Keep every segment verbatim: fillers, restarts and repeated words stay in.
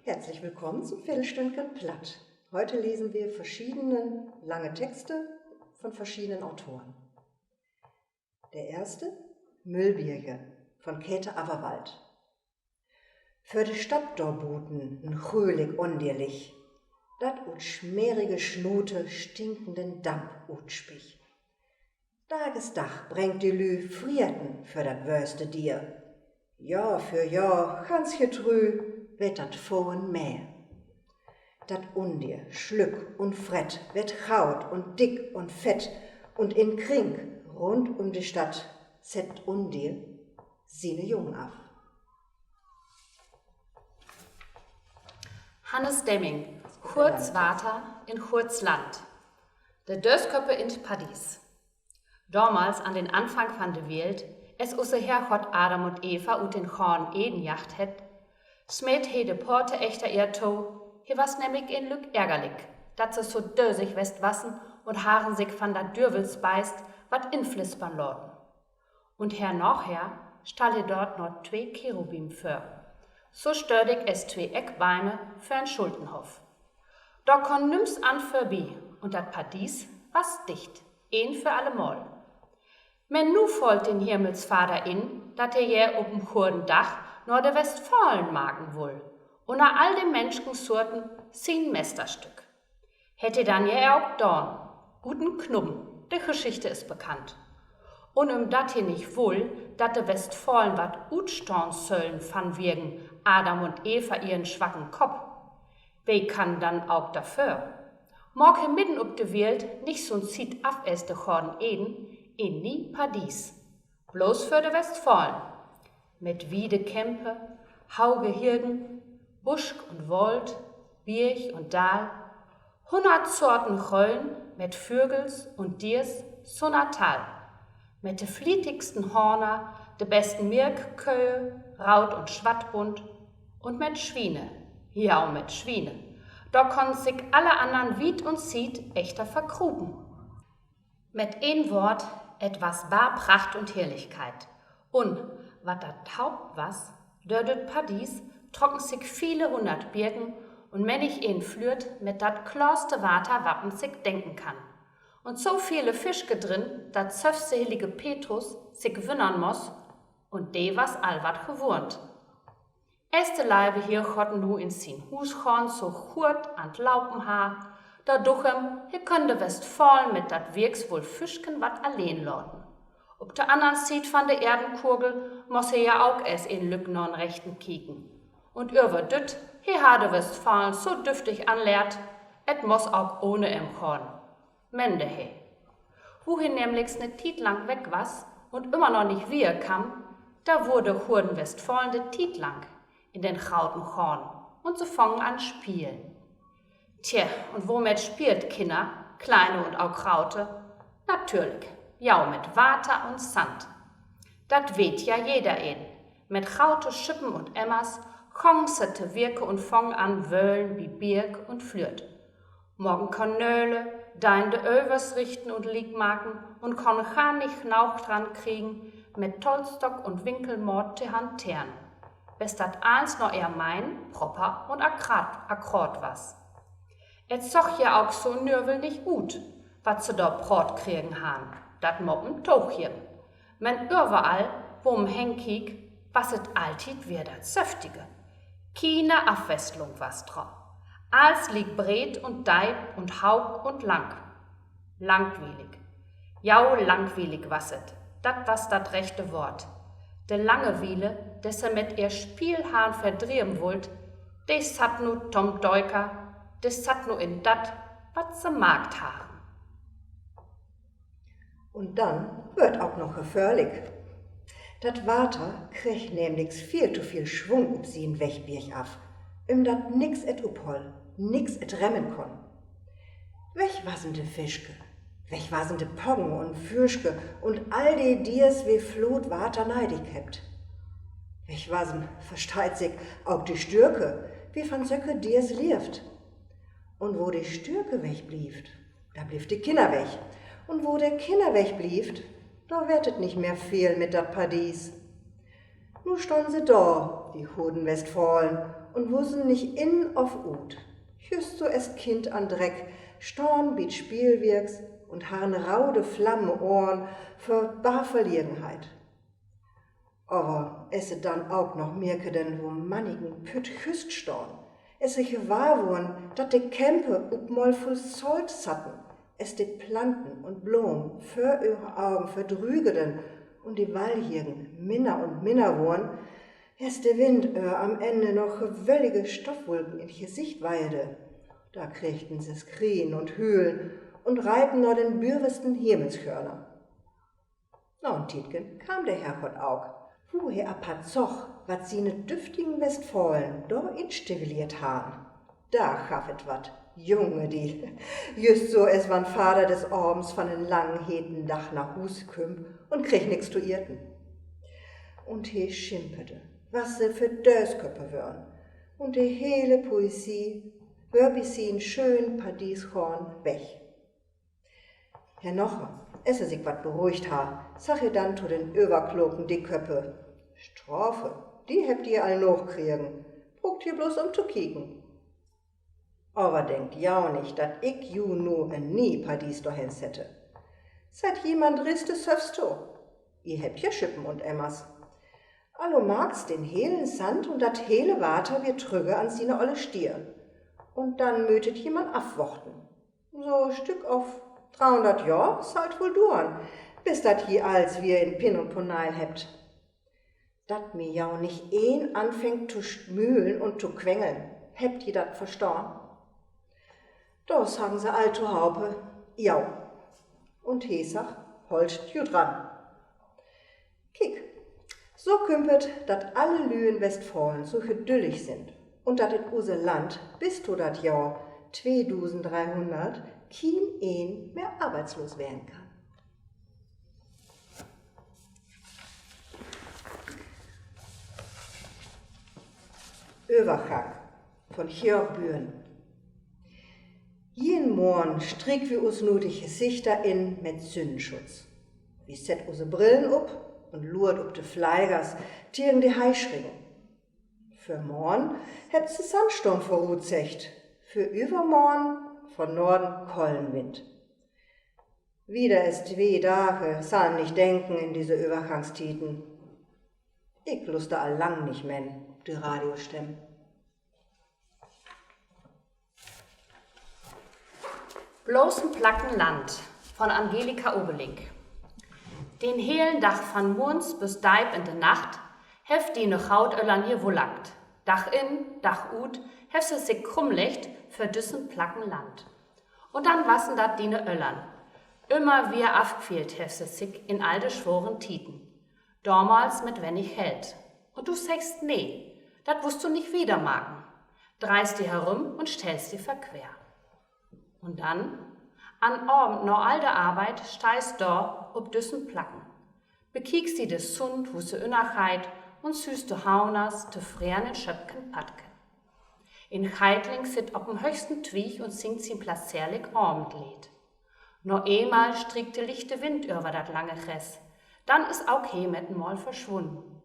Herzlich willkommen zum Viertelstündchen Platt. Heute lesen wir verschiedene lange Texte von verschiedenen Autoren. Der erste, Müllbierger von Käthe Averwald. Vör de Stadt dor buten en grülik Undier liggt, dat ut smerige Snute stinkenden Damp utspiggt. Dagesdag brengt de Lü Frieten för dat wöste Dier. Johr för Johr, ganz getrü, weert dat Fohren mehr. Dat Undier slückt un frett, weert graut un dick un fett, un in Kring rund um de Stadt sett Undier siene Jungen af. Hannes Demming, Gurts Water in Gurts Land. De Döösköppe in't Pardies. Domals an den Anfang van de Welt, es use Herrgott Adam un Eva ut den Goorn Eden jaagt hett, smeet he de Poorte echter ehr to. He was nämlik en lück ärgerlik, dat se so dösig west wassen un harren sik van dat Düvelsbeist wat inflispern laten. Un hernaher stall he dor noch twee Cherubim vör, so stödig es twee Eckbeime vör'n Schultenhoff. Dor kunn nüms an vörbi, un dat Pardies was dicht, een för allemal. Men nu foll den Himmelsvader in, dat he je op en goden Dag na de Westfalen marken wull, unner all de Menschensurten sien Mesterstück. Hett he denn je ok daan, ut en Knubben, de Geschichte is bekannt. Un ümdat he nich wull, dat de Westfalen wat utstahn söllen vanwegen Adam un Eva ehren swacken Kopp, we kann denn ok dorför, maak he midden op de Welt, nich so'n Siet af es de Goorn Eden, en nie Pardies, blots för de Westfalen. Mit wiede Kempe, hauge Hegen, Busk un Woold, Bierg un Daal, hunnert Sorten Gröön, mit Vögels un Diers sunner Tall, mit de flietigsten Hahner, de besten Melkköh, raut un swattbunt, un mit Swiene, ja, un mit Swiene, dor kunnen sik alle annern wiet un siet echter verkrupen. Mit een Woort, et was bar Pracht un Herrlichkeit. Un, wat dat Haupt was, dör düt Pardies trocken sik viele hunnert Birken un männig een Flüert mit dat klaarste Water, wat man sik denken kann. Un so viele Fischke drin, dat sölvst de hillige Petrus sik wunnern muss, un de was al wat gewurnt. Es de leive Herrgott nu in sien Huusgoorn so guot an't Laupen harr, dor duch em, he könn de Westfalen mit dat Wieks wull Fischken wat alleen laten. Op de anner Siet van de Eerdenkugel muss he ja ok es en lück na'n Rechten kieken. Un över düt, he harr de Westfalen so düftig anlehrt, et muss ok ohne em gahn, mende he. Wo he nämliks 'ne Tiet lang weg was un ümmer noch nich wier kamm, dor wurr de gurden Westfalen de Tiet lang in den grauten Goorn, un se fangen an spielen. Tje, un womit spielt Kinner, kleine un ok graute? Natürlich, ja, mit Water un Sand. Dat weet ja jeder een. Mit graute Schippen un Emmers gongen se to Wieke un fangen an wöhlen bi Birk un Flüert, maken Kanöle, deien de Övers richten un liek maken un kunnen gar nich naug dran kriegen, mit Tolstock un Winkelmaat to hanteren, bes dat allens na ehr Meinen propper un akkraat, akkraat was. Et sogg ja ok so nüwwel nich ut, wat se dor praat kregen harrn, dat mutt man togeven. Men överall, wo man henkiek, was et alltiet weer dat Söftige. Kiene Afwesslung was dor. Alls liek breet un deip un haug un lang. Langwielig. Ja, langwielig was et. Dat was dat rechte Woort. De Langewiele, de se mit ehr Spiel harrn verdrieven wullt, de satt nu to'm Döker, de satt nu in dat, wat se maakt harrn. Un dann wöör 't ok noch geföhrlik. Dat Water kreeg nämliks veel to veel Swung op sien Weg biergaf, ümdat nix et upholl, nix et remmen kunn. Weg wassen de Fischke, weg wassen de Poggen un Füschke un all de Diers, we Floot Water neidig hebbt. Weg wassen, versteiht sik, ok de Störke, we van söcke Diers leevt. Un wo de Störke wegblievt, dor blievt de Kinnerweg. Un wo de Kinnerweg blievt, dor weert et nich mehr veel mit dat Pardies. Nu stunn se dor, de gurden Westfalen, un wussen nich in of ut. Jüst so es Kind an Dreck, stahn bi't Spielwirks un harrn raude Flammen Ohren vör bar Verlegenheit. Aver es se dann ok noch merkeden, wo mannigen Pütt jüst stahn, es se gewahr wurrn, dat de Kämpe up mal vull Solt satten, es de Planten un Blomen vör öhre Augen verdrügeden un de Wallhiegen minner un minner wurrn, es de Wind öhr am Enne noch gewöllige Stoffwulken in't Gesicht weihde, da kreegten se Skrien un Hülen un reipen na den böversten Himmelskörner. Na en Tiedken kaam de Herrgott ok, wu he apatt sach, wat siene düftigen Westfalen dor instiweleert harrn. Dor gaff et wat, Junge di! Jüst so, es wann Vader des Avends van en langen, heten Dag na Huus kümp un kreeg nix to eten. Un he schimpede, wat se för Döösköppe wörn, un de hele Poesie wör bi sien schöön Paradies gahn weg. Hernaher, es he sik wat beruhigt harr, sach he dann to den överkloken Dickköppe: Strafe, de hebbt ji al noog kregen. Bruukt ji bloots üm to kieken. Aver denkt jau nich, dat ik ju nu en nie Paradies dorhen sette. Sett ji man driste sölvst to. Ji hebbt ja Schippen un Emmers. Allo maakst den helen Sand un dat hele Water wier trügge an siene olle Stier. Un dann mötet ji man afwachten. So Stück of dreehunnert Johr sall 't woll duern, bis dat ji alls wier in Pin un Poneil hebbt. Dat mi jau nich een anfängt to smülen un to quengeln. Hebbt ji dat verstahn? Dor saggen se all tohaupe: Jau. Un he sagg: Hollt ju dran. Kiek, so kümp et, dat alle Lüe in Westfalen so gedüllig sünd un dat in use Land bis to dat Johr tweedusend dreehunnert kien een mehr arbeitslos weren kann. Övergang, von Georg Bühren. Jeden Morgen striekt wi us nu de Gesichter in mit Sünnenschutz. Wi sett use Brillen up un luert up de Fleigers, tegen de Heischregen. För morgen hebbt se Sandstorm vörutseggt, för övermorgen von Norden kollen Wind. Wieder as twee Dage sall 'n nich denken in disse Övergangstieden. Ik luster al lang nich mehr op de Radiostimm. Bloß en Placken Land, von Angelika Obelink. Den helen Dag van murgens bit deep in de Nacht hefft diene Grootöllern hier wullackt. Dag in, Dag ut hefft se sik krummleggt för düssen Placken Land. Un dann wassen dat diene Öllern. Ümmer wier afquält hefft se sik in all de sworen Tieden. Domals mit wennig Geld. Un du seggst nee, dat wullt du nich wieder maken. Dreihst di herüm un stellst di verquer. Un dann, an Avend na all de Arbeit, steihst dor op düssen Placken, bekiekst di de Sunn, wu se ünnergeiht, un sühst de Hauners tofreden in Schöppken padken. En Geitling sitt op den höchsten Twieg un singt sien plazeerlik Avendleed. No eenmal striekt de lichte Wind över dat lange Gress, dann is ok he met en Mal verswunnen.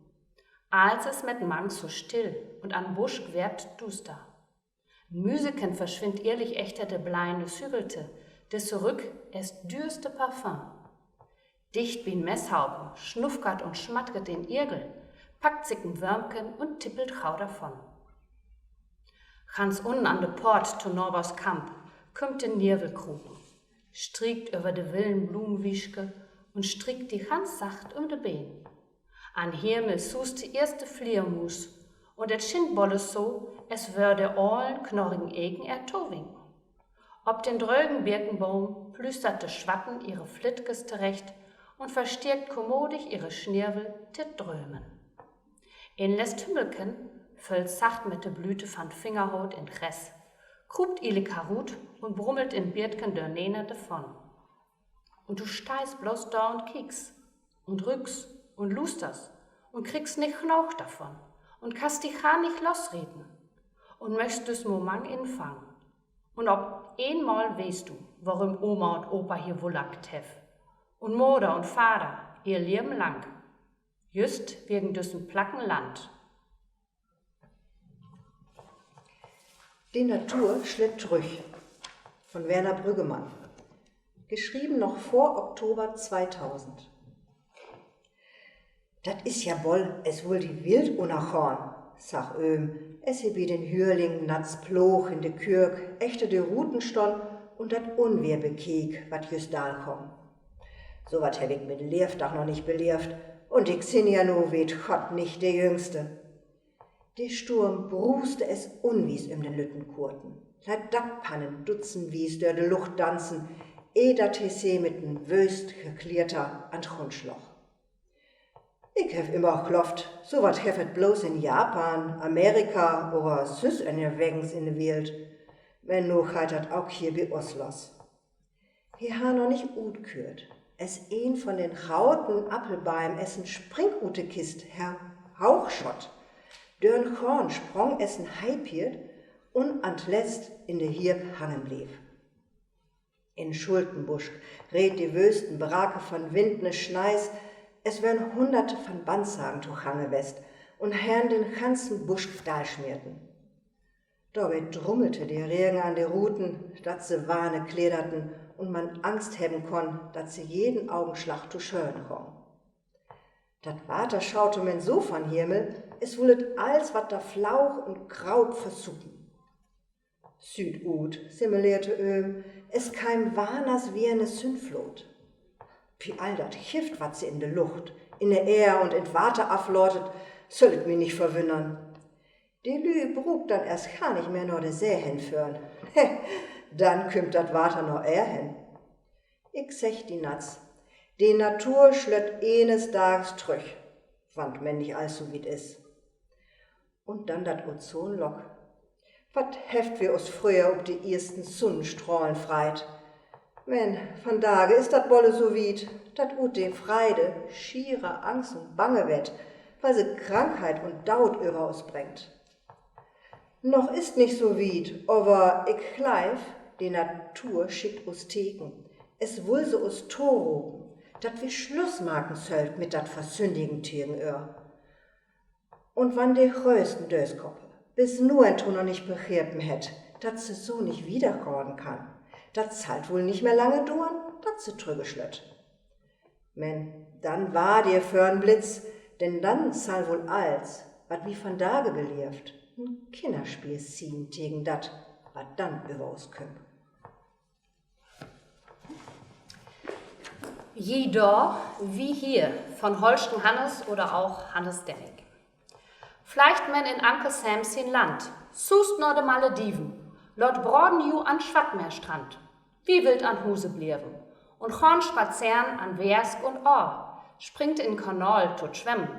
Alls is met en Mang so still un an Busk weert duster. En Müseken verswinnt ehrlich echter de bleihne Sügelte, de torügg es düerste Parfüm. Dicht bi'n Messhaupen snuffkert un smattket en Igel, packt sik en Wörmken un tippelt gau dorvon. Ganz unnen an de Poort to Nabers Kamp kümmt de Niewel krupen, striekt över de willen Blumenwiesche un striekt di ganz sacht üm de Been. An Himmel suust de eerste Fliermuus, un et schient bolle so, es wörr de olen knorrigen Eken ehr towinken. Op den drögen Birkenboom plüstert de Swatten ehre Flittkes torecht un versteekt kommodig ehre Sniewel to drömen. En lest Hümmelken föllt sacht met de Blüte van Fingerhoot in't Gress, kruupt ielek herut un brummelt en Birtken dörnanner dorvon. Un du steihst blots dor un kiekst un rüükst un luusterst un kriggst nich noog dorvon un kannst di gar nich losrieten un möchst düssen Momang infangen. Un op eenmal weetst du, worüm Oma un Opa hier wullackt hefft un Moder un Vader ehr Leven lang. Jüst wegen düssen Placken Land. De Natur slett trüch, von Werner Brüggemann. Geschrieven noch vor Oktober tweeduusend. Dat is ja boll, as wull de Wielt unnergahn, sagg Öhm, as he bi den Hüerling Natz Ploog in de Köök achter de Ruten stunn un dat Unweer bekeek, wat jüst dal kaam. So wat heff ik mien Leevdag noch nich beleevt, un ik sin ja nu, weet Gott, nich de Jüngste. De Sturm bruuste es unwies üm den lütten Kurten, leit Dackpannen dutzendwies dör de Lucht danzen, eh dat he se mit en wööst Geklieter an 't Grund sloog. Ik heff immer glöövt, so wat geev et blots in Japan, Amerika oder süss enerwegens in de Welt. Men nu geiht dat ok hier bi us los. He harr noch nich utküert, as een von den groten Appelbeim es en Springutekist hoog schott, dör 'n Goorn sprung es en Heipierd un an 't letzt in de Hiep hangen bleev. In Schultenbusk reet de wöösten Brake von Wind ne Sneis, as wenn Hunnerte von Bandsagen togange west un harrn den ganzen Busk dalsmeerten. Dorbi drummelte de Regen an de Ruten, dat se wahne klederten un man Angst hebben kunn, dat se jeden Ogenslag to Schöön gungen. Dat Water schaute men so von Himmel, as wull et alls, wat dor floog un kraup, versupen. Süht ut, simuleerte Öhm, as keem wannehr wier 'ne Sünnfloot. Bi all dat Gift, wat se in de Lucht, in de Eer un in 't Water aflatet, söll et mi nich verwünnern. De Lüüd bruukt denn eerst gar nich mehr na de See hen föhren. Denn kümmt dat Water na ehr hen. Ik segg di, Natz, de Natur slött eenes Dages trüch, wann 't men nich all so wiet is. Un denn dat Ozonlock. Wat hefft wi us fröher op de eersten Sunnenstrahlen freit. Men vandage is dat bolle so wiet, dat ut de Freide schiere Angst un Bange wett, wiel se Krankheit un Dood över us brengt. Noch is 't nich so wiet, aver ik gleiv, de Natur schickt us Teken, as wull se us toropen, dat wi Sluss maken söllt mit dat Versündigen tegen ehr. Un wann de gröösten Dööskoppe bis nu en to noch nich begrepen hett, dat se so nich wiedergahn kann, dat sall 't woll nich mehr lange duern, dat se trügge slött. Men denn warr di för en Blitz, denn denn sall woll alls, wat wi vandage beleevt, en Kinnerspeel sien tegen dat, wat denn över us kümmt. Ji dor, wi hier, von Holsten Hannes oder auch Hannes Dennig. Fleegt men in Uncle Sam sien Land, suust na de Malediven, laat braden ju an Swattmeerstrand. Wi willt an Huse blieven un gahn spazeren an Weersk un Ahr, springt in Kanal to swemmen.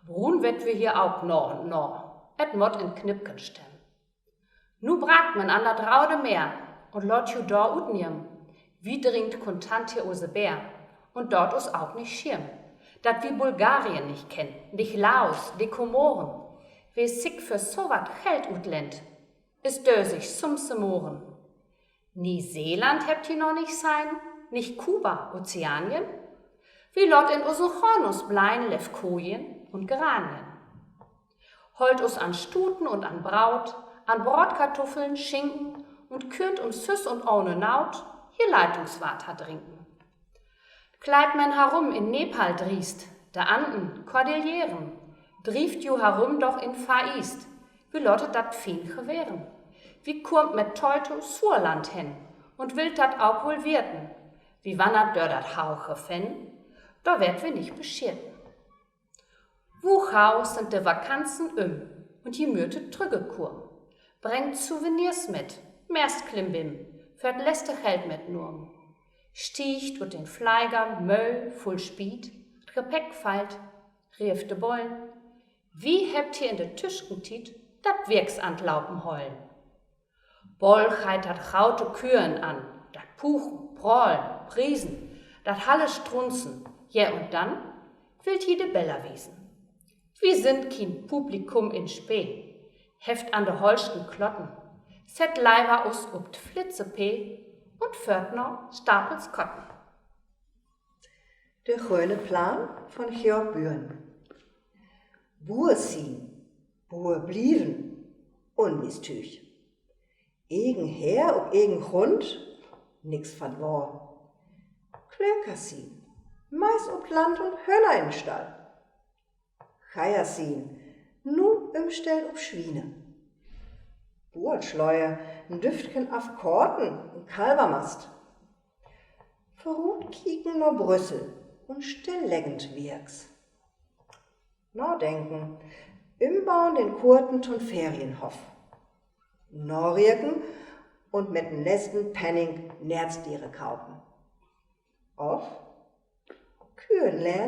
Bruun wett wi hier ok na un na, et mott in Knippken stemmen. Nu braakt men an dat Raude Meer un laat ju dor utnehmen. Wi dringt kontant hier use Beer un doot us ok nich schämen, dat wi Bulgarien nich kennt, nich Laos, de Komoren. Wer sik för so wat Geld utlennt, is dösig sum 's Moren. Neeseeland hebbt ji noch nich sehn, nich Kuba, Ozeanien? Wi laat in usen Gahn us bleien Levkojien un Geranien. Hollt us an Stuten un an Braut, an Braatkatuffeln, Schinken un künnt ümsüss un ohne Naut hier Leitungswater drinken. Kleidt men harüm in Nepal driest, de Anden, Kordilleren, drievt ju harüm doch in Far East, wi laat dat fien geweren. Wi kaamt met Teute Suerland hen un willt dat ok woll weerten. Wi wannert dör dat hauge Fenn, dor weert wi nich bescheten. Wu gau sünd de Vakanzen üm un ji mööt trüggekomen. Brengt Souvenirs mit, meist Klimbim, för 't leste Geld mitnohmen. Stiegt ut den Fleiger, möö, vull Spiet, 't Gepäck fallt, reevt de Bollen. Wi hebbt hier in de Tüskentiet dat Wiärks an 't Laupen hollen. Boll geiht dat graute Küren an, dat Puchen, Prahlen, Priesen, dat halle Strunzen, ja, un denn willt ji de Beller wiesen. Wi sünd kien Publikum in Spee, hefft an de Holsten Klotten, sett leiver us up 't Flitzepee un föhrt na Stapelskotten. De gröne Plaan von Georg Bühren. Buer sien, Buer blieven, unwies Tüüg. Egen Heer op egen Grund? Nix van wohr. Klöker sien: Mais op Land un Höhner in Stall. Geier sien: Nu ümstellen op Swiene. Buurtslöer: en Düftken Afkaten, en Kalvermast. Vörutkieken na Brüssel un stilleggend Wiirks. Nadenken: Ümbauen den Koorten to'n Ferienhoff. Nareken un mit den letzten Penning Nerzdiere kaupen. Of Kühen lehren: